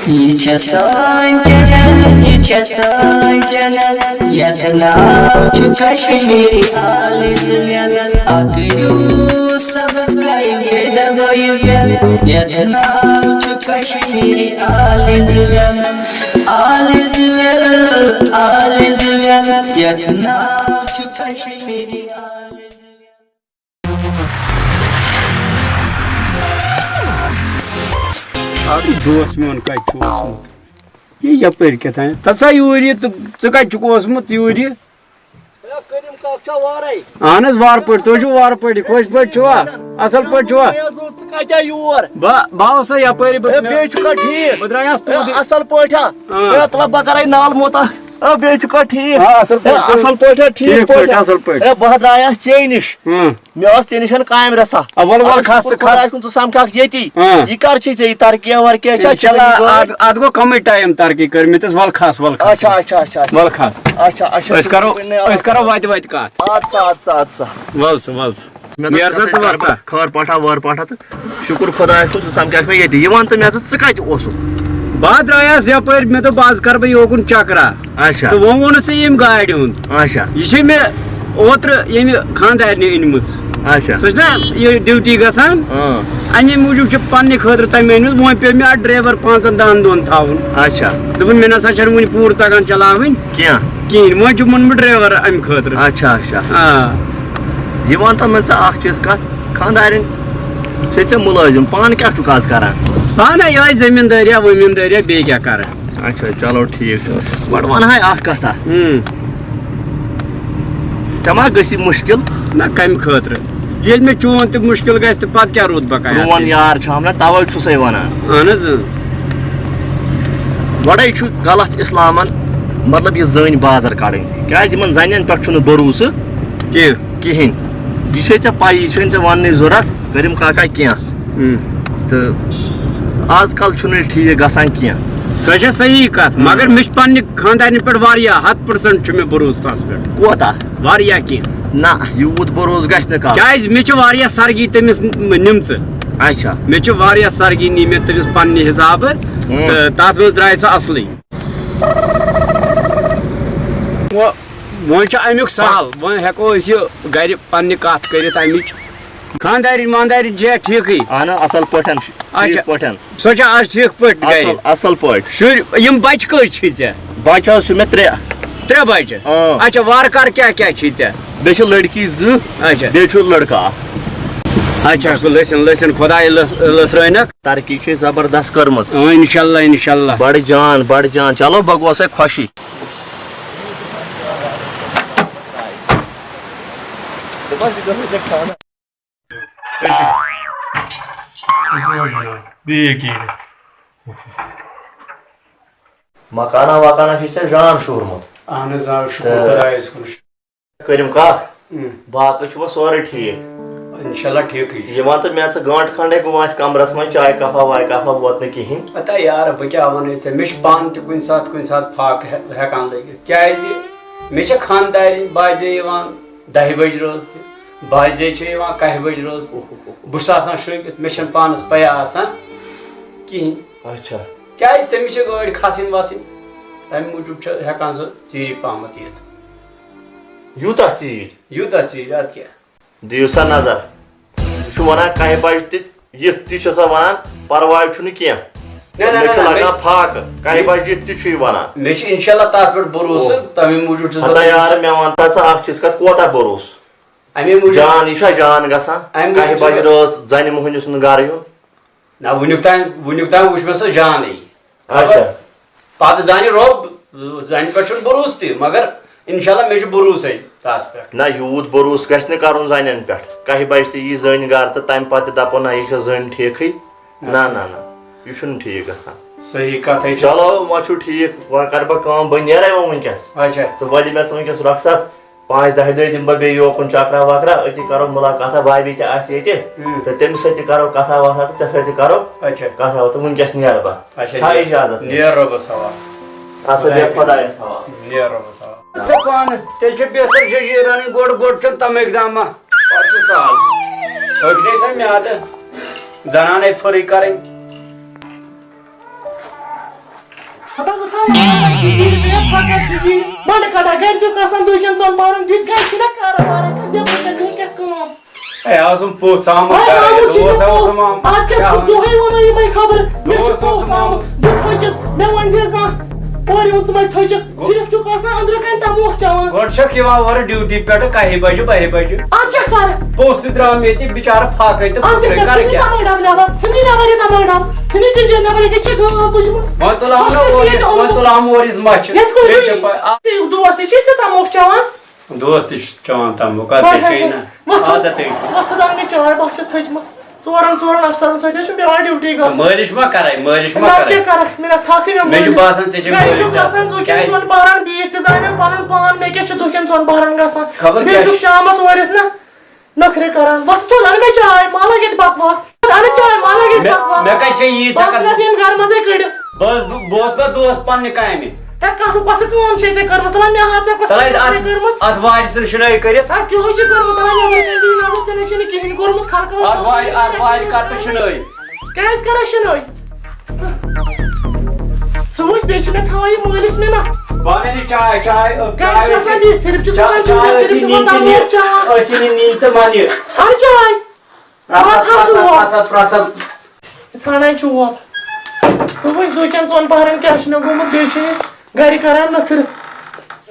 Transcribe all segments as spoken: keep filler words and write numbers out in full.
یہِ چھےٚ سٲنۍ چینل، یہِ چھےٚ سٲنۍ چینل، یتھ ناو چھُ کشمیری آلٕژ ویل۔ اکھ کٔرِو سبسکرائب، بیٚیہِ دبٲیِو بیل۔ یتھ ناو چھُ کشمیری آلٕژ ویل، آلٕژ ویل، آلٕژ ویل۔ یتھ ناو چھُ کشمیری آلٕژ ویل۔ اَدٕ دوس میون کَتہِ چھُ اوسمُت؟ یہِ یَپٲرۍ کیٛاہ تام۔ تَتھ سا یوٗرۍ یہِ تہٕ ژٕ کَتہِ چھُکھ اوسمُت یوٗرۍ یہِ؟ ہے، کٔرِم کاک چھا وارَے؟ اہن حظ، وارٕ پٲٹھۍ۔ تُہۍ چھِو وارٕ پٲٹھۍ، خۄش پٲٹھۍ چھِوا؟ اَصٕل پٲٹھۍ چھِوا؟ ہے، ژٕ کَتہِ آے یور؟ بہٕ، بہٕ آوُس سا یَپٲرۍ، بہٕ، ہے، بیٚیہِ چھُکھا ٹھیٖک؟ بہٕ درٛایاس ہے، توٗرۍ۔ اَصٕل پٲٹھۍ ہا؟ آ۔ ہے، تَلہٕ بہٕ کَرَے نال موتہ۔ ہے، بیٚیہِ چھُکھا ٹھیٖک؟ آ، اَصٕل ہے، پٲٹھۍ۔ اَصٕل پٲٹھۍ ہا، ٹھیٖک ٹھیٖک پٲٹھۍ، پٲٹھۍ ہا؟ اَصٕل پٲٹھۍ۔ ہے، بہٕ ہا درٛایاس ژے نِش۔ اۭں۔ مےٚ ٲس ژےٚ نِش کامہِ رژھا۔ آ، وَلہٕ، وَلہٕ اَدٕ کھَس ژٕ شُکُر کھَس۔ خۄدایَس کُن، ژٕ سَمکھَکھ ییٚتی۔ اۭں۔ یہِ کَر چھُے ژےٚ یہِ ترقی یا ورقی؟ چھا اِنشاء اللہ، گٲڑۍ؟ اَتھ، اَتھ گوٚو کَمٕے ٹایم ترقی کٔرمٕتِس۔ وَلہٕ کھَس، وَلہٕ کھَس۔ اچھا، اچھا، اچھا، اچھا۔ وَلہٕ کھَس۔ اچھا، اچھا، أسۍ کَرو، شُکُر خۄدایَس۔ أسۍ کَرو وَتہِ وَتہِ کَتھ۔ اَدٕ سا، اَدٕ سا، اَدٕ سا۔ وَلہٕ سا، وَلہٕ سا۔ مےٚ دوٚپ، نیر سا ژٕ ژٕ وَستا۔ خٲر پٲٹھا، وٲر پٲٹھا تہٕ شُکُر خۄدایَس کُن، ژٕ سَمکھَکھ مےٚ ییٚتی۔ یہِ وَن تہٕ مےٚ ژٕ، ژٕ کَتہِ اوسُکھ؟ بہٕ ہا درٛایس یپٲرۍ، مےٚ دوٚپ، بہٕ حظ کرٕ بہٕ یوکُن چکرا۔ اچھا۔ تہٕ وۄنۍ ووٚنُس ژےٚ ییٚمہِ گاڑِ ہُنٛد۔ اچھا۔ یہِ چھے مےٚ اوترٕ ییٚمہِ خانٛدارنہِ أنمٕژ۔ اچھا۔ سۄ چھِ نا یہِ ڈیوٹی گژھان۔ اۭں۔ اَمے موٗجوٗب چھِ پننہِ خٲطرٕ تَمہِ أنمٕژ۔ وۄنۍ پیوٚو مےٚ اَتھ ڈرایور پانٛژن دَہن دۄہن تھاوُن۔ اچھا۔ دوٚپُن، مےٚ نہ سا چھَنہٕ وُنہِ پوٗرٕ تَگان چلاوٕنۍ۔ کینٛہہ۔ کِہیٖنۍ۔ وۄنۍ چھُ مونمُت ڈرایور اَمہِ خٲطرٕ۔ اچھا، اچھا۔ آ۔ یہِ وَن تہٕ مےٚ ژٕ اَکھ چیٖز کَتھ، خانٛدارِنۍ چھے ژےٚ مُلٲزِم، پانہٕ کیٛاہ چھُکھ آز کَران؟ پانہٕ یِہوٚے زٔمیٖندٲریا، ؤمیٖندٲریا، بیٚیہِ کیٛاہ کَرٕ؟ اچھا، چلو ٹھیٖک چھُ۔ گۄڈٕ وَنہٕ ہاے اَکھ کَتھا۔ اۭں۔ ژےٚ ما گٔژھی مُشکِل؟ نہ، کَمہِ خٲطرٕ؟ ییٚلہِ مےٚ چون تہِ مُشکِل گژھِ، تہٕ پَتہٕ کیٛاہ روٗد بقایا؟ پرٛون یار چھُ ہم نہ، تَوَے چھُسَے وَنان۔ اَہَن حظ، اۭں۔ گۄڈَے چھُ غلط اِسلامَن، مطلب، یہِ زٔنۍ بازر کَڑٕنۍ۔ کیٛازِ یِمَن زَنٮ۪ن پٮ۪ٹھ چھُنہٕ بروسہٕ کینٛہہ۔ کِہیٖنۍ۔ یہِ چھے ژےٚ پَیی، یہِ چھَنہٕ ژےٚ وَننٕچ ضوٚرَتھ، کٔرِم کاکا کینٛہہ۔ اۭں۔ تہٕ آز کَل چھُنہٕ یہِ ٹھیٖک گژھان کینٛہہ۔ سۄ چھےٚ صحیح کَتھ، اۭں۔ مگر مےٚ چھِ پنٛنہِ خانٛدارنہِ پٮ۪ٹھ واریاہ، ہَتھ پٔرسَنٛٹ چھُ مےٚ بروسہٕ تَس پٮ۪ٹھ۔ کوتاہ؟ واریاہ کینٛہہ۔ نہ، یوٗت بروسہٕ گژھِ نہٕ کَرُن۔ کیٛازِ مےٚ چھِ واریاہ سرگی تٔمِس ن-، نِمژٕ۔ اچھا۔ مےٚ چھِ واریاہ سرگی نِمٕتۍ تٔمِس پنٛنہِ حِسابہٕ، اۭں۔ تہٕ تَتھ منٛز درٛاے سۄ اَصلٕے۔ وۄنۍ، وۄنۍ چھُ اَمیُک سہل، وۄنۍ ہٮ۪کو أسۍ یہِ گَرِ پنٛنہِ کَتھ کٔرِتھ اَمِچ۔ خانٛدارِنۍ مانٛدارِنۍ چھےٚ ٹھیٖکٕے؟ اہن حظ، اَصٕل پٲٹھۍ، اچھا۔ ٹھیٖک پٲٹھۍ۔ سۄ چھےٚ آز ٹھیٖک پٲٹھۍ گَرِ؟ اَصٕل، اَصٕل پٲٹھۍ۔ شُرۍ، یِم بَچہٕ کٔژ چھِ ژےٚ؟ بَچہٕ حظ چھِ مےٚ ترٛےٚ۔ ترٛےٚ بَچہٕ؟ اۭں۔ اچھا، وارٕ کارٕ کیٛاہ کیٛاہ چھِ ژےٚ؟ بیٚیہِ چھِ لٔڑکی زٕ، اچھا۔ بیٚیہِ چھُ لٔڑکہٕ اَکھ۔ اچھا، سُہ لٔسِن، لٔسِن، خۄداے لٔس-، لٔسرٲینَکھ۔ ترقی چھِ زبردست کٔرمٕژ۔ اۭں، اِنشاءاللہ، اِنشاءاللہ۔ بَڑٕ جان، بَڑٕ جان۔ چلو، بہٕ گوسَے خۄشی۔ بیٚیہِ ییٚکیٛاہ۔ مکانہ وکانہ چھُے ژےٚ جان شوٗرمُت۔ اہن حظ، آ، شُکُر تہٕ خۄدایَس کُن۔ کٔرِم کَتھ، اۭں۔ باقٕے چھُوا سورُے ٹھیٖک؟ اِنشاءاللہ ٹھیٖکٕے چھُ۔ یہِ وَن تہٕ مےٚ ژٕ، گٲنٛٹہٕ کھنٛڈے گوٚو اَسہِ کَمرَس منٛز، چاے کَپا واے کَپا ووت نہٕ کِہیٖنۍ۔ اَتا یارٕ، بہٕ کیٛاہ وَنَے ژےٚ، مےٚ چھُ پانہٕ تہِ کُنہِ ساتہٕ، کُنہِ ساتہٕ فاقہٕ ہے-، ہٮ۪کان لٔگِتھ، کیٛازِ مےٚ چھےٚ خانٛدارِنۍ باجے یِوان دَہہِ بَجہِ رٲژ تہِ، باجے چھےٚ یِوان کَہہِ بَجہِ رٲژ تہِ۔ بہٕ چھُس آسان شۄنٛگِتھ، مےٚ چھَنہٕ پانَس پَیی آسان کِہیٖنۍ۔ اچھا۔ کیٛازِ تٔمِس چھِ گٲڑۍ کھَسٕنۍ وَسٕنۍ، تَمہِ موٗجوٗب چھِ ہٮ۪کان سُہ ژیٖرۍ پَہمَتھ یِتھ۔ یوٗتاہ ژیٖرۍ؟ یوٗتاہ ژیٖرۍ، اَدٕ کیٛاہ؟ دِیِو سا نظر۔ یہِ چھُ وَنان کَہہِ بَجہِ تہِ یِتھ تہِ چھُ سا وَنان، پَرواے چھُنہٕ کینٛہہ۔ نہ، نہ، مےٚ نہ، چھُ نہ، لَگان مےٚ فاقہٕ، کَہہِ بَجہِ یِتھ تہِ چھُ یہِ وَنان۔ مےٚ چھُ اِنشاءاللہ تَتھ پٮ۪ٹھ بروسہٕ، اوہ۔ تَمے موٗجوٗب چھُس بہٕ ہتا یارٕ، مےٚ وَن تہٕ ژٕ اَکھ چیٖز کَتھ، کوتاہ بروسہٕ؟ اَمے موٗجوٗب جان، یہِ چھا جان گژھان؟ اَمہِ موٗجوٗب کَہہِ چھُس بَجہِ بہٕ رٲژ زَنہِ مۄہنیو سُنٛد گَرٕ یُن؟ نہ، وٕنیُک تام، وٕنیُک تام وٕچھ مےٚ سۄ جانٕے۔ اچھا۔ پتہٕ زانہِ رۄب، زنہِ پٮ۪ٹھ چھُنہٕ بروسہٕ تہِ، مگر انشاءاللہ مےٚ چھُ بروسَے تَس پٮ۪ٹھ۔ نہ، یوٗت بروسہٕ گژھِ نہٕ کرُن زنٮ۪ن پٮ۪ٹھ۔ کَہہِ بجہِ تہِ یی زٔنۍ گرٕ تہٕ تَمہِ پتہٕ تہِ دَپو، نہ، یہِ چھےٚ زٔنۍ ٹھیٖکھٕے۔ نہ، نہ، نہ، یہِ چھُنہٕ ٹھیٖک گژھان۔ صحیح کَتھَے چھِ۔ چلو، وۄنۍ چھُو ٹھیٖک، وۄنۍ کَرٕ بہٕ کٲم، بہٕ نیرَے وۄنۍ وٕنۍکٮ۪س۔ اچھا۔ تہٕ وۄنۍ دِ مےٚ ژٕ وٕنۍکٮ۪س رۄخصت۔ پانٛژِ دَہہِ دۄہہِ دِمہٕ بہٕ بیٚیہِ یوکُن چکرا وکرا، أتی کرو مُلاقاتہ، بھابھی تہِ آسہِ ییٚتہِ، اۭں۔ تہٕ تٔمِس سۭتۍ تہِ کرو کتھا وتھا تہٕ ژےٚ سۭتۍ تہِ کرو اچھا۔ کتھا وتھا۔ وٕنکیٚس نیرٕ بہٕ۔ اچھا، چھا نیر۔ اجازت؟ نیر رۄبس حوالہٕ۔ اچھا، بیٚہہ خۄدایس حوالہٕ۔ نیر رۄبس حوالہٕ۔ ژٕ پانہٕ تیٚلہِ چھِ بہتر جٔجیٖر رنٕنۍ گۄڈٕ، گۄڈٕ چھُنہٕ تمے اقدامہ، پتہٕ چھُ سہل۔ أکۍ چھِ آسان میادٕ زنانے پھٔرٕے کرٕنۍ۔ مےٚ کَڑا گَرِ چھُکھ آسان دُہکٮ۪ن ژۄن پَہرَن بِہِتھ، گَرِ چھُنہ کارٕبارٕے کانٛہہ، نٮ۪برٕ کَنہِ چھےٚ کینٛہہ کٲم۔ ہے، آسُن پوٚژھ آمُت وۄنۍ کَران، آمُت چھُ دوس تہِ اوسُم پوٚژھ۔ آمُت۔ اَتھ کیٛاہ چھُ کیٛاہ وَنان؟ دۄہَے وَنان یِمَے خبرٕ؟ مےٚ چھُ دوس اوسُم پوٚژھ آمُت۔ آمُت، بہٕ تھٔچِس، مےٚ ؤنۍ زِ زانٛہہ، اورٕ یِوان ژٕ مَے تھٔچِکھ، گۄ-، صرف چھُکھ آسان أنٛدرٕ کَنہِ تَموکھ چٮ۪وان۔ گۄڈٕ چھَکھ یِوان اورٕ ڈیوٹی پٮ۪ٹھٕ کَہہِ بَجہِ، بَہہِ بَجہِ۔ اَتھ کیٛاہ کَرٕ؟ پوٚژھ تہِ درٛاو مےٚ ییٚتہِ بِچارٕ فاقَے تہٕ اَتھ کیٛاہ کَرٕ؟ ژھٕنی کَرٕ کیٛاہ؟ تَمٲے ڈَبہٕ نٮ۪بَر، ژھٕنی نٮ۪بَر یہِ تَمٲے ڈَبہٕ، ژھٕنی تِجے نٮ۪بَر، ییٚتہِ چھِ گٲو تُجمٕژ۔ وۄنۍ تُل ہاو نہٕ اورٕ یِتھ، وۄنۍ تُل ہاو اورٕ یِتھ مَچھِ۔ یَتھ کُن مےٚ چھِ پَے۔ ژٕ دوس تہِ چھِ ژےٚ تَموکھ چٮ۪وان۔ دوس تہِ چھُ چٮ۪وان تَموکھ، اَدٕ ہاے، ژےٚ ہاے، چیٚیہِ ہاے۔ نہ۔ وۄتھ تھوٚد۔ عادتٕے چھُ۔ وۄتھ تھوٚد، اَن مےٚ چاے، بہٕ چھَس تھٔچمٕژ۔ ژورَن، ژورَن اَفسَرَن سۭتۍ حظ چھُم پٮ۪وان ڈیوٹی گژھُن۔ مٲلِش ما کَرَے، مٲلِش ما نہ، کَرَے؟ کیٛاہ کَرَکھ؟ مےٚ نہ تھَکھٕے مےٚ مےٚ چھُ مٲلِس۔ باسان، ژےٚ چھےٚ گَرِ مٲلِس چھُم آسان۔ آسان دُہکٮ۪ن کیٛازِ؟ ژۄن پَہرَن بِہِتھ تہِ زانٮ۪م پَنُن پان، مےٚ کیٛاہ چھُ دُہکٮ۪ن ژۄن پَہرَن گژھان۔ خبر بیٚیہِ کیٛاہ چھُکھ چھُ؟ شامَس اورٕ یِتھ نہ۔ نخرے کران۔ وۄتھ ژٕ اَن مےٚ چاے، ما لگہِ اَتہِ بکواس۔ اَن چاے، ما لگہِ اَتہِ مےٚ، بکواس۔ مےٚ کَتہِ چھےٚ ییٖژ بہٕ ژھٕنَتھ ہٮ۪کان؟ یِم گرٕ منٛزٕے کٔڑِتھ۔ بہٕ ٲسٕس، بہٕ اوسُس نا دوس پننہِ کامہِ۔ ہے، کَتھ، کۄسہٕ کٲم چھےٚ ژےٚ کٔرمٕژ؟ تَلہ مےٚ ہاو ژےٚ کۄسہٕ تَلہ کٲم اَتھ، چھےٚ کٔرمٕژ؟ اَتھ وارِ سٕنٛز شِنٲے کٔرِتھ۔ ہے، کیٛاہ چھِ کوٚرمُت؟ تَلہ نٮ۪برٕ کَنہِ دِیِو نظر، ژےٚ نَے چھُے نہٕ کِہیٖنۍ کوٚرمُت، خلقَن اَتھ وارِ، اَتھ وارِ کَر تہٕ شِنٲے۔ کیٛازِ کَران شِنٲے؟ ژٕ وٕچھ، بیٚیہِ چھِ مےٚ تھاوان یہِ مٲلِس مےٚ نہ۔ بہٕ اَنَے نہٕ چاے، چاے، گرِ چاے چھِ ٲسی، آسان بِہِتھ، صرف چھِ چاے، آسان چاے چیٚنۍ، ٲسی صرف چھِ آسان نِنۍ تہِ تَموکھ نِنۍ، چاے۔ ٲسی نہٕ نِنۍ تہٕ مَنہِ۔ اَدٕ چاے۔ پرٛژھ، پرٛژھ، پرٛژھ، پرٛژھ، پرٛژھ۔ ژھانٛڈان چوب۔ ژٕ وٕچھ، دُہکٮ۪ن ژۄن پہرن کیٛاہ چھُ مےٚ گوٚمُت، بیٚیہِ چھِ مےٚ گرِ کران نٔکھرٕ۔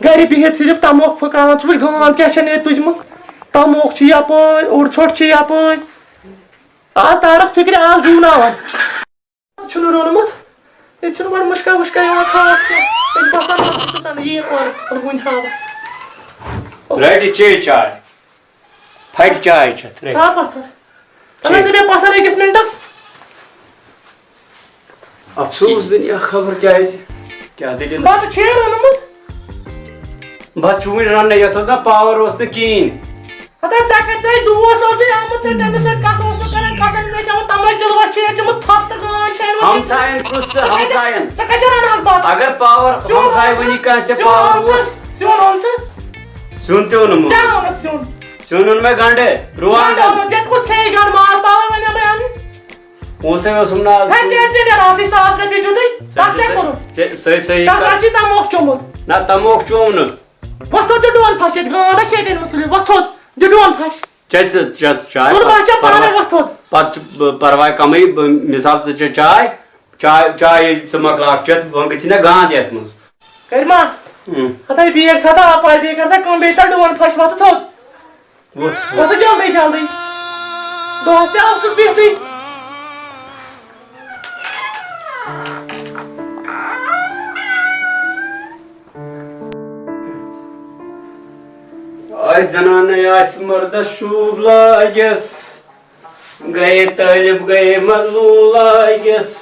گرِ بِہِتھ صرف تَموکھ پھٕکاوان۔ ژٕ وٕچھ، گانٛد کیٛاہ چھےٚ مےٚ تُجمٕژ۔ تَموکھ چھِ یَپٲرۍ، اوٚڑ ژھۄٹھ چھِ یَپٲرۍ۔ آز تارس فِکرِ، آز ڈوٗناوان۔ چھُنہٕ روٚنمُت۔ ییٚتہِ چھُنہٕ گۄڈٕ مُشکا وُشکا یِوان خاص کینٛہہ۔ أسۍ باسان، پَتہٕ چھُ ژَنہٕ یِیِن اورٕ، اورٕ وٕنہِ تھاوَس۔ رَٹہِ چے چاے۔ پھَٹہِ چاے چٮ۪تھ، رَٹہِ۔ تھاو پَتھر۔ چے۔ ژٕ مےٚ پَتھر أکِس مِنٹَس۔ افسوس دُنیا خبر کیٛازِ۔ کیٛاہ دٔلیٖل؟ بَتہٕ چھُے روٚنمُت؟ بَتہٕ چھُ وٕنہِ رَننَے، یَتھ اوس نہ پاوَر اوس نہٕ کِہیٖنۍ۔ ہتا ژےٚ کَتہِ ژےٚ دوس اوسُے آمُت، ژےٚ تٔمِس سۭتۍ کَتھ اوسُکھ کَران، کَتٮ۪ن مےٚ چٮ۪وان تَمَے دِلوَس چھُے یہِ چوٚمُت تھَپھ تہٕ گانٛد چھے نہٕ وٕنہِ۔ ہمساین پرُژھ ژٕ، ژےٚ کَتہِ، ہمساین۔ ژےٚ کَتہِ رَنہٕ ہَکھ بَتہٕ؟ اگر پاور، سیُن ہمساے اوٚن ژٕ، وٕنی کانٛہہ ژےٚ سیُن پاور اوٚن ژٕ، اوس۔ سیُن اوٚن ژٕ۔ سیُن تہِ اوٚنُم۔ کیٛاہ اوٚنُتھ سیُن؟ سیُن اوٚن مےٚ گنٛڈٕ، رُوانٛگن۔ گنٛڈٕ اوٚنُتھ، یَتھ کُس کھیٚیہِ گنٛڈٕ؟ ماز پاوَے وَنیٛومَے اَنٕنۍ۔ پونٛسَے اوسُم نہٕ آز ہے، کُن۔ ژےٚ، ژےٚ مےٚ راتھٕے ساس رۄپیہِ دیُتُے، ژےٚ تَتھ چھِ کیٛاہ سۄ، کوٚرُتھ؟ ژےٚ سۄے صحیح تَتھ کَتھ۔ آسی تَموکھ چوٚمُت۔ نہ، تَموکھ چوم نہٕ۔ وۄتھ تھوٚد تہِ ڈون پھش ییٚتہِ، گانٛد چھِ ییٚتٮ۪ن ؤژھلِتھ، وۄتھ تھوٚد، دِ ڈون پھش۔ چےٚ ژٕ، چےٚ ژٕ چاے، تُل بہٕ چےٚ پَتہٕ پانَے پَرواے، وۄتھ تھوٚد۔ پَتہٕ چھُ ب-، پَرواے کَمٕے، بہٕ، مِثال ژٕ چےٚ چاے، چاے، چاے ییٚلہِ ژٕ مۄکلاکھ چٮ۪تھ، وۄنۍ گٔژھی نہ گانٛد یَتھ منٛز۔ کٔرۍ ما؟ اۭں۔ ہَتَے بیگ تھاو تہٕ اَپارِ بیٚیہِ کَر تہٕ کٲم، بیٚیہِ تھاو ڈون پھش، وۄتھ ژٕ تھوٚد۔ وۄتھ ژٕ۔ وۄتھ ژٕ جلدی جلدی۔ دۄہَس تہِ آوُس نہٕ بِہتٕے۔ آسہِ زنانَے آسہِ مردس شوٗب لاگٮ۪س، گٔیے طٲلب گٔیے مظلوٗم لاگٮ۪س،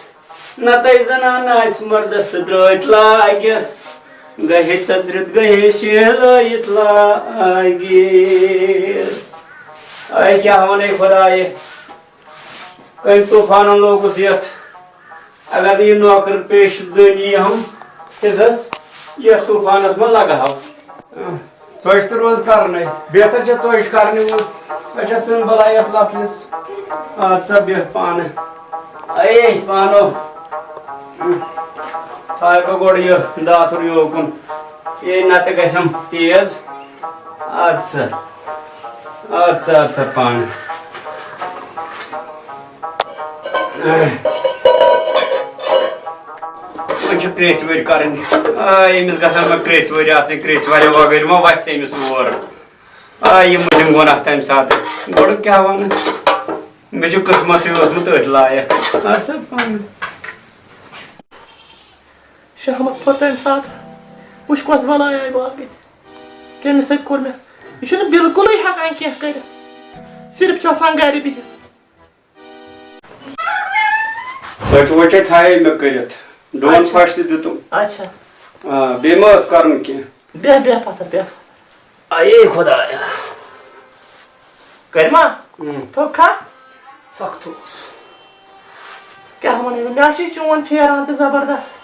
نتَے زنانہٕ آسہِ مردس تہٕ درٛٲتۍ لاگٮ۪س، گٔیے تٔژرِتھ گٔیے شیلٲیِتھ لاگٮ۪س۔ اے کیٛاہ وَنے خۄدایہِ، کٔمۍ طوٗفانَن لوگُس یَتھ۔ اگر نہٕ یہِ نوکر پیش زٲنی ہم حصس یتھ طوفانس منٛز لگہٕ ہاو۔ ژۄچہِ تہِ روز کرنے، بہتر چھےٚ ژۄچہِ کرنہِ وۄنۍ۔ ژےٚ چھےٚ سٕن بلاے یتھ لژھلِس۔ اَدٕ سا بیٚہہ پانہٕ۔ اے پانو۔ تھاو بہٕ گۄڈٕ یہِ داتُر یوکُن۔ اے نتہٕ گژھٮ۪م تیز۔ اَدٕ سا۔ اَدٕ سا، اَدٕ سا، پانہٕ۔ وۄنۍ چھِ کرٛیژھۍ ؤرۍ کَرٕنۍ۔ آ، أمِس گژھن وۄنۍ کرٛیژھۍ ؤرۍ آسٕنۍ، کرٛیژھۍ ؤرۍ وغٲر ما وَسہِ أمِس اور۔ آ، یہِ مٔنٛزِم گۄناہ تَمہِ ساتہٕ۔ گۄڈٕ کیٛاہ وَنہٕ؟ مےٚ چھُ قٕسمَتٕے اوسمُت أتھۍ لایق۔ اَدٕ سا، پانہٕ۔ شہمت پھٔر تَمہِ ساتہٕ۔ وٕچھ کۄس بَلاے آیہِ باگٕنۍ۔ کٔمِس سۭتۍ کوٚر مےٚ؟ یہِ چھُنہٕ بِلکُلٕے ہٮ۪کان کینٛہہ کٔرِتھ۔ صرف چھُ آسان گَرِ بِہِتھ۔ ژۄچہِ وۄچہِ تھایے مےٚ کٔرِتھ۔ ڈون اچھا۔ پھش تہِ دیُتُم۔ اچھا۔ آ، بیٚیہِ ما ٲس کَرُن کینٛہہ؟ بیٚہہ، بیٚہہ پَتھر، بیٚہہ۔ اَیے خۄدایا۔ کٔرۍ ما؟ اۭں۔ تھوٚو کھا؟ سخت اوس۔ کیٛاہ وَنَے بہٕ؟ مےٚ ہا چھُے چون پھیران تہِ زبردست۔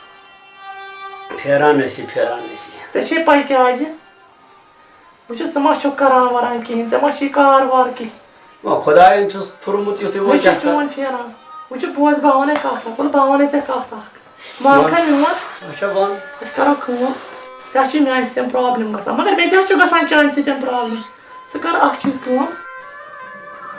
پھیران ٲسی، پھیران ٲسی۔ ژےٚ چھے پَے کیٛازِ؟ وٕچھ، ژٕ ما چھُکھ کران وران کِہیٖنۍ، ژےٚ ما چھُے کار وار کِہیٖنۍ۔ وۄنۍ خۄدایَن چھُس تھوٚرمُت یُتھُے، وۄنۍ مےٚ چھُ کیٛاہ کَرٕ؟ چون پھیران۔ وٕچھ، بوز، بہٕ وَنَے کَتھ اَکھ، وَلہٕ بہٕ وَنَے ژےٚ کَتھ اَکھ۔ وَن کھا میون۔ اچھا وَن۔ أسۍ کَرو کٲم۔ ژےٚ چھِ میٛانہِ سۭتۍ پرٛابلِم گژھان، مگر مےٚ تہِ حظ چھُ گژھان چانہِ سۭتۍ پرٛابلِم۔ ژٕ کَر اَکھ چیٖز کٲم،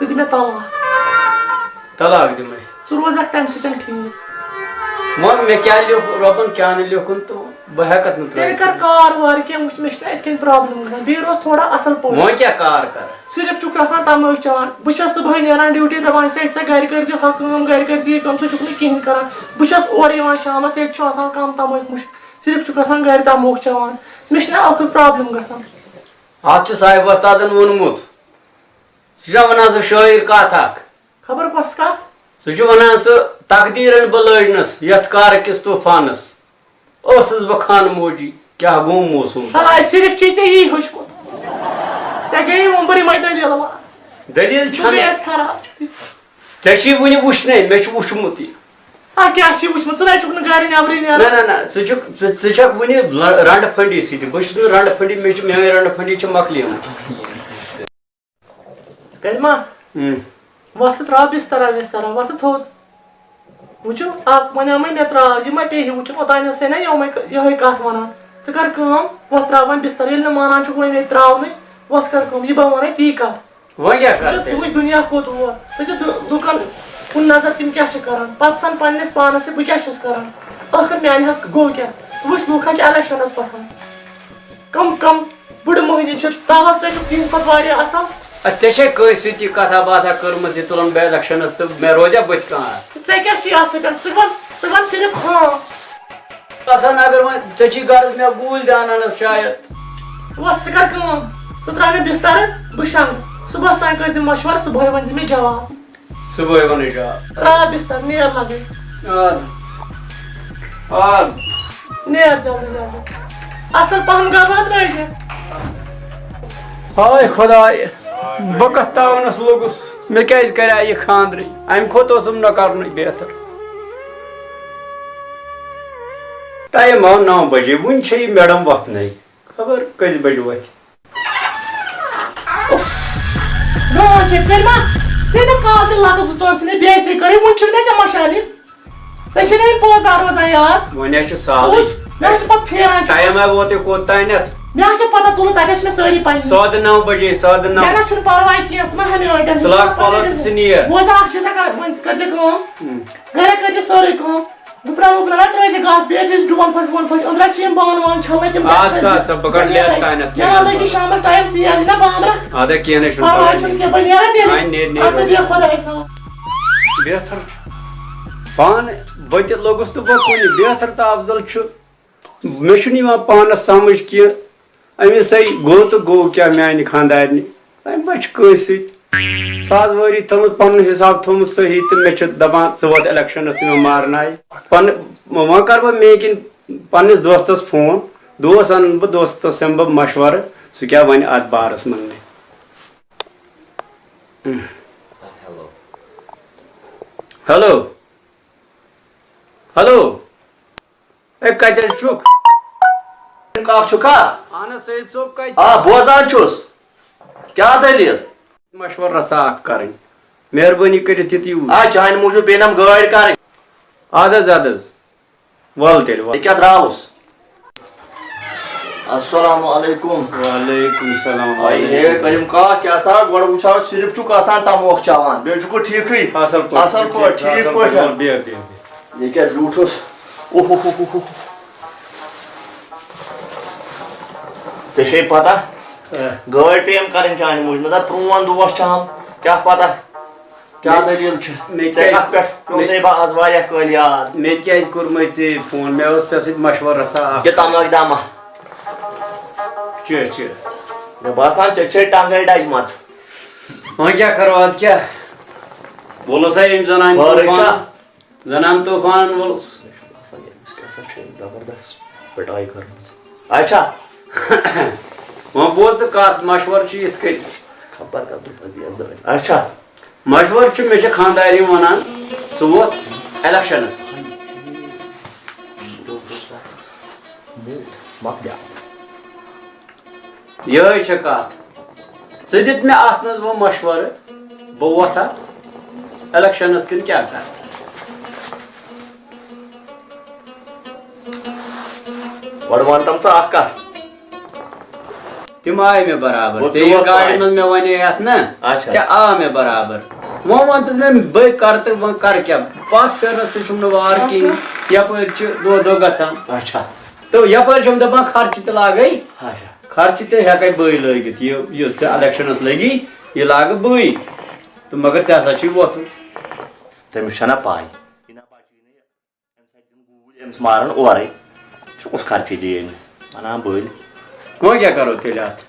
ژٕ دِ مےٚ طلاق۔ طلاق دِمَے۔ ژٕ روزَکھ تَمہِ سۭتۍ ٹھیٖک۔ وَن مےٚ کیٛاہ لیوٚکھ رۄبَن، کیٛاہ نہٕ لیوٚکھُن تہٕ بہٕ ہٮ۪کَتھ نہٕ تیٚلہِ ترٛٲوِتھ۔ کَر کار وار کینٛہہ، وٕچھ مےٚ چھِنہ یِتھ کٔنۍ پرٛابلِم گژھان، بیٚیہِ روز تھوڑا اَصٕل پٲٹھۍ۔ وۄنۍ کیٛاہ کار کَرٕ؟ صرف چھُکھ آسان تَمٲکۍ چٮ۪وان۔ بہٕ چھَس صُبحٲے نیران ڈیوٹی، دَپان چھِسے، "ژےٚ گَرِ کٔرۍزِ ہۄ کٲم، گَرِ کٔرۍزِ یہِ کٲم"، ژٕ چھُکھ نہٕ کِہیٖنۍ کَران۔ بہٕ چھَس اورٕ یِوان شامَس، ییٚتہِ چھُ آسان کَم تَمٲکۍ مُشک، صرف چھُکھ آسان گَرِ تَموکھ چٮ۪وان۔ مےٚ چھِنہ ٲخٕر پرٛابلِم گژھان۔ اَتھ چھُ صاحب وۄستادَن ووٚنمُت، سُہ چھُ وَنان، سُہ شٲعر کَتھ اَکھ۔ خبر کۄس کَتھ؟ سُہ چھُ وَنان، سُہ تقدیٖرَن بہٕ لٲجنَس یَتھ کارٕ کِس طوٗفانَس۔ ٲسٕس بہٕ خانہٕ موجی، کیٛاہ گوٚو موسوٗم؟ آ، صرف چھُے ژےٚ یی ہیوٚچھمُت۔ ژےٚ گٔیے وۄمبٕر یِمَے دٔلیٖلہٕ وَنان۔ دٔلیٖل ژٕ چھَنہٕ۔ گٔیَس خراب۔ ژےٚ چھُے وٕنہِ وٕچھنَے، مےٚ چھُ وٕچھمُتٕے۔ آ، کیٛاہ چھُے وٕچھمُت؟ ژٕ نَے چھُکھ نہٕ گَرِ نٮ۪برٕے نیران۔ نہ، نہ، نہ، ژٕ چھُکھ، ژٕ، ژٕ چھَکھ وٕنہِ ل-، رَنٛڈٕ پھٔنٛڈی سۭتۍ۔ بہٕ چھُس نہٕ رَنٛڈٕ پھٔنٛڈی، مےٚ چھِ، میٛٲنۍ رَنٛڈٕ پھٔنٛڈی چھِ مۄکلیمٕژ۔ کٔرۍ ما؟ ہُم۔ وۄتھ تہٕ ترٛاو بِستَرا وِستَرا، وۄتھ تہٕ تھوٚد۔ وٕچھِو، اَکھ وَنیٛومَے مےٚ ترٛاو، یہِ ما پیٚیہِ وٕچھُن، اوٚتانۍ ٲس ہے نہ یِمَے ک-، یِہوٚے کَتھ وَنان۔ ژٕ کَر کٲم، وۄتھ ترٛاو وۄنۍ بِستَر، ییٚلہِ نہٕ مانان چھُکھ وۄنۍ مےٚ ترٛاونٕے، وۄتھ کَر کٲم، یہِ بہٕ وَنَے تی کَر۔ وۄنۍ کیٛاہ کَرٕ ژٕ تیٚلہِ؟ وٕچھ دُنیا کوٚت ووت، ژٕ دِ دُ-، لُکَن کُن نظر، تِم کیٛاہ چھِ کَران، پَتہٕ سَن پنٛنِس پانَس تہِ بہٕ کیٛاہ چھُس کَران، ٲخٕر میٛانہِ حق گوٚو کیٛاہ؟ ژٕ وٕچھ لُکھ حظ چھِ الیکشَنَس پَتھَن۔ کم کم بُڈٕ مۄہنی چھِ، تَوَے ژےٚ چھُکھ تِہِنٛدِ کھۄتہٕ واریاہ اَصٕل۔ اَدٕ ژےٚ چھے کٲنٛسہِ سۭتۍ یہِ کَتھا باتھا کٔرمٕژ، یہِ تُلُن بہٕ الیکشنَس تہٕ مےٚ روزیٛا بٕتھِ کانٛہہ؟ ژےٚ کیٛاہ چھُے اَتھ سۭتۍ؟ ژٕ وَن، ژٕ وَن صرف ہاں۔ باسان اگر وۄنۍ ژےٚ چھی غرض مےٚ گوٗلۍ دانَنَس شاید۔ وۄتھ، ژٕ کَر کٲم، ژٕ ترٛاو مےٚ بِستَرٕ، بہٕ شۄنٛگہٕ۔ صُبحَس تام کٔرۍ زِ مَشوَرٕ، صُبحٲے ؤنۍ زِ مےٚ جواب۔ صُبحٲے وَنَے جواب۔ ترٛاو بِستَر، نیر لَگٕے۔ اَدٕ حظ۔ آ۔ نیر جلدی جلدی۔ اَصٕل پَہَم گَبہٕ ہا ترٛٲوزِ۔ ہاے خۄداے، بہٕ کَتھ تاوَنَس لوٚگُس؟ مےٚ کیٛازِ کَریٛاو یہِ خانٛدرٕے؟ اَمہِ کھۄتہٕ اوسُم نہ کَرنُے بہتر۔ ٹایم آو نَو بَجے، وُنہِ چھےٚ یہِ میڈم وۄتھنَے۔ خبر کٔژِ بجہِ وۄتھِ۔ گانٛد چھے پھِرمہ، ژےٚ مےٚ کالہٕ تہِ لَتَس زٕ ژور ژھٕنِتھ بے عزتی کٔرٕے، وُنہِ چھُنہٕ مےٚ ژےٚ مَشان یہِ۔ ژےٚ چھے نہ یہِ پوز آ روزان یاد۔ وۄنۍ حظ چھُ سہلٕے۔ ژٕ وٕچھ، مےٚ حظ چھِ پَتہٕ پھیران تہِ۔ ٹایم ہا ووت یہِ کوٚت تانٮ۪تھ؟ مےٚ حظ چھِ پَتہ تُلُتھ تَتٮ۪تھ چھِ مےٚ سٲری پَنٕنۍ۔ سادٕ نَو بجے، سادٕ نَو۔ مےٚ نہ چھُنہٕ پَرواے کینٛہہ، ژٕ مہ ہےٚ میٲنۍ ٹٮ۪نشَن۔ ژٕ لاگ پَلو تہٕ ژٕ نیر۔ بوز اَکھ چیٖزا کَر، وۄنۍ کٔرۍ زِ کٲم۔ ہُم۔ گَرِ کٔرۍ زِ سٲرٕے کٲم۔ گُپنن وُپنن ہا ترٲے زِ گاسہٕ، بیٚیہِ ٲسۍ ڈُوَن پھٔٹۍ وُوَن پھٔٹۍ، أنٛدرٕ چھِ یِم بانہٕ وانہٕ چھَلنَے تِم تہِ اَدٕ سا، چھٔلۍ اَدٕ سا، بہٕ کَڑٕ زِ۔ لیٚدٕ تانٮ۪تھ مےٚ کینٛہہ ما چھُنہٕ لٔگی پَرواے۔ شامَس ٹایم ژیر یِنہ بامبرَس۔ اَدٕ کینٛہہ نَے چھُنہٕ پَرواے پَرواے۔ چھُنہٕ کینٛہہ، بہٕ نیرٕ تیٚلہِ۔ وۄنۍ نیر، نیر۔ اَدٕ سا بیٚہہ خۄدایَس حوالہٕ۔ بہتر چھُ۔ پانہٕ بہٕ تہِ لوٚگُس نہٕ بہٕ کُنہِ، بہتر تہٕ افضل چھُ۔ مےٚ چھُنہٕ یِوان پانَس سَمٕجھ کینٛہہ، أمِس ہے گوٚو تہٕ گوٚو کیٛاہ میٛانہِ خانٛدارنہِ؟ أمۍ ما چھِ کٲنٛسہِ سۭتۍ سازوٲری تھٲومٕژ، پَنُن حِساب تھوٚومُت صحیح تہٕ مےٚ چھُ دَپان، "ژٕ ووت الیکشنَس تہٕ مےٚ مارنایہِ۔" پَنہٕ، وۄنۍ کَرٕ بہٕ مے کِنۍ پَنٕنِس دوستَس فون، دوس اَنَن بہٕ، دوستَس ہٮ۪مہٕ بہٕ مَشوَرٕ، سُہ کیٛاہ وَنہِ اَتھ بارَس منٛز مےٚ۔ ہیلو۔ ہیلو۔ ہیلو۔ اے، کتہِ حظ چھُکھ؟ کاک چھُکھا؟ اہن حظ، سعید صٲب کتہِ؟ آ، بوزان چھُس۔ کیٛاہ دٔلیٖل؟ مشورٕ رژھا اکھ کرٕنۍ۔ مہربٲنی کٔرِتھ یِتھ یوٗرۍ۔ آ، چانہِ موٗجوٗب پیٚیہِ نم گٲڑۍ کرٕنۍ۔ اَدٕ حظ، اَدٕ حظ۔ وَل تیٚلہِ، وَل۔ یہِ کیٛاہ درٛاوُس؟ السلام علیکم۔ وعلیکم السلام، آے ہے، وعلیکم السلام۔ کریم کاک، کیٛاہ سا، گۄڈٕ وٕچھو، صرف چھُکھ آسان تموکھ چٮ۪وان، بیٚیہِ چھُکھ ٹھیٖکھٕے؟ اَصٕل پٲٹھۍ، اَصٕل پٲٹھۍ، ٹھیٖک، ٹھیٖک اَصٕل پٲٹھۍ۔ پٲٹھۍ، وَل، بیٚہہ، بیٚہہ، بیٚہہ۔ یہِ کیٛاہ زیوٗٹھ اوس؟ اوہ، اوہ، اوہ، اوہ، اوہ۔ ژےٚ چھے پتہ، آ۔ گٲڑۍ پیٚیَم کرٕنۍ چانہِ موٗجوٗب۔ مےٚ دوٚپ، پرٛون دوس چھَم، کیٛاہ پتہ، کیٛاہ مےٚ، دٔلیٖل چھِ؟ مےٚ ژےٚ کیٛازِ، کَتھ پٮ۪ٹھ پیوٚو مےٚ، سَے بہٕ آز واریاہ کٲلۍ یاد؟ مےٚ تہِ کیٛازِ کوٚرمَے ژےٚ فون؟ مےٚ اوس ژےٚ سۭتۍ مشورٕ رژھا اَکھ۔ دِ تَماکھ دَما۔ چہِ، چہِ۔ مےٚ باسان، ژےٚ چھے ٹنٛگَے ڈَجہِ منٛز۔ وۄنۍ کیٛاہ کَرو، اَدٕ کیٛاہ؟ ووٚلُس ہا ییٚمۍ زَنانہِ فٲرٕے طوٗفان۔ چھا؟ زنان طوفان ووٚلُس۔ باسان، أمِس کیٛاہ سا چھِ زبردست پِٹٲے کٔرمٕژ۔ اچھا۔ وۄنۍ بوز ژٕ کتھ، مشورٕ چھُ یِتھ کٔنۍ۔ خبر کتھ دُپس دِیَس دٲرِتھ۔ اچھا۔ مشورٕ چھُ، مےٚ چھِ خانٛدارِنۍ وَنان، ژٕ ووت الیکشنس۔ مۄکلیو۔ یِہوٚے چھےٚ کَتھ۔ ژٕ دِتھ مےٚ اَتھ منٛز وۄنۍ مَشوَرٕ، بہٕ وۄتھا اِلیکشَنَس کِنہٕ کیٛاہ کَرٕ؟ گۄڈٕ وَن تَم ژٕ اَکھ کَتھ۔ تِم آے مےٚ برابر۔ گوٚو، ژےٚ یہِ گاڑِ منٛز مےٚ وَنے یَتھ نہ، اچھا۔ تہِ آو مےٚ برابر۔ وۄنۍ وَن تہٕ مےٚ، بٔے کَرٕ تہٕ وۄنۍ کَرٕ کیٛاہ؟ پَتھ پھیرنَس تہِ چھُم نہٕ وار کِہیٖنۍ۔ یَپٲرۍ چھِ دۄہ دۄہ گژھان۔ اچھا۔ تہٕ یَپٲرۍ چھُم دَپان خرچہِ تہِ لاگَے۔ اچھا۔ خرچہِ تہِ ہٮ۪کَے بٕے لٲگِتھ۔ یہِ، یُس ژےٚ الیکشنَس لٔگی، یہِ لاگہٕ بٕے۔ تہٕ مگر ژےٚ ہسا چھُے وۄتھُن۔ تٔمِس چھَنا پَے؟ أمِس مارن اورے۔ ژٕ کُس خرچہٕ دِیہِ أمِس؟ وَنان بٔلۍ۔ وۄنۍ کیٛاہ کَرو تیٚلہِ اَتھ؟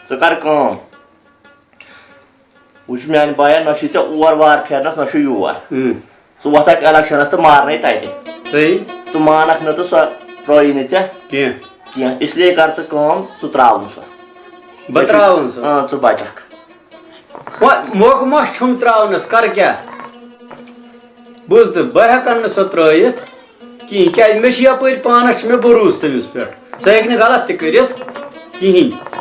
ژٕ کَر کٲم۔ وٕچھ میٛانہِ بایا، نہ چھُے ژےٚ اور وار پھیرنَس، نہ چھُے یور۔ اۭں۔ ژٕ وۄتھ اَتھ الیکشنَس تہٕ مارنَے تَتہِ۔ صحیح۔ ژٕ مانَکھ نہٕ تہٕ سۄ ترٛٲیی نہٕ ژےٚ کینٛہہ۔ کینٛہہ۔ اس لیے کَر ژٕ کٲم، ژٕ ترٛاوُن سۄ۔ بہٕ ترٛاوَن سۄ۔ اۭں، ژٕ بَچَکھ۔ وۄنۍ موقعہٕ ما چھُم ترٛاونَس، کَرٕ کیٛاہ؟ بوز تہٕ، بہٕ ہٮ۪کَن نہٕ سۄ ترٛٲیِتھ کِہیٖنۍ، کیٛازِ مےٚ چھِ یَپٲرۍ پانَس چھِ مےٚ بروسہٕ تٔمِس پٮ۪ٹھ، سۄ ہیٚکہِ نہٕ غلط تہِ کٔرِتھ کِہیٖنۍ۔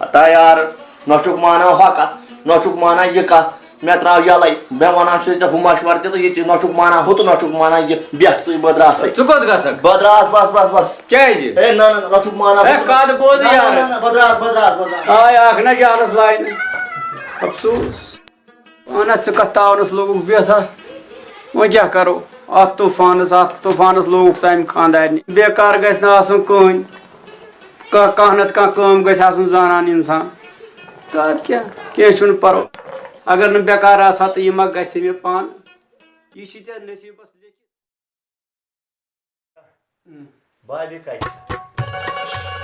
ہتا یار، نہ چھُکھ مانان ہۄ کَتھ، نہ چھُکھ مانان یہِ کَتھ، مےٚ ترٛاو یَلَے، مےٚ وَنان چھُے ژےٚ ہُہ مَشوَرٕ تہِ تہٕ یہِ تہِ، نہ چھُکھ مانان ہُہ تہٕ نہ چھُکھ مانان یہِ، بیٚہہ ژٕے، بہٕ درٛاسَے۔ ژٕ کوٚت گژھکھ؟ بہٕ درٛاس، بَس، بَس، بَس۔ کیٛازِ؟ ہے، نہ، نہ، نہ چھُکھ مانان۔ ہے، کَتھ بوز نہ، یارٕ۔ نہ، نہ، بہٕ درٛاس، بہٕ درٛاس، بہٕ درٛاس۔ آے اَکھ نہ جالَس لاینہٕ۔ افسوس۔ اہن ژٕ کتھ تاونس لوگُکھ بیسا؟ وۄنۍ کیٛاہ کرو؟ اتھ طوفانس، اتھ طوفانس لوگُکھ ژٕ امہِ خانٛدارنہِ۔ بیکار گژھِ نہٕ آسُن کٕہٕنۍ۔ کانٛہہ، کانٛہہ نتہٕ کانٛہہ کٲم گژھِ آسُن زانان انسان۔ تہٕ اتھ کیٛاہ؟ کینٛہہ چھُنہٕ پرواے۔ اگر نہٕ بیکار آسہٕ ہا تہٕ یہِ ما گژھِ ہے مےٚ پانہٕ؟ یہِ چھِ ژےٚ نصیٖبس لیکھِتھ۔ بابی کتہِ؟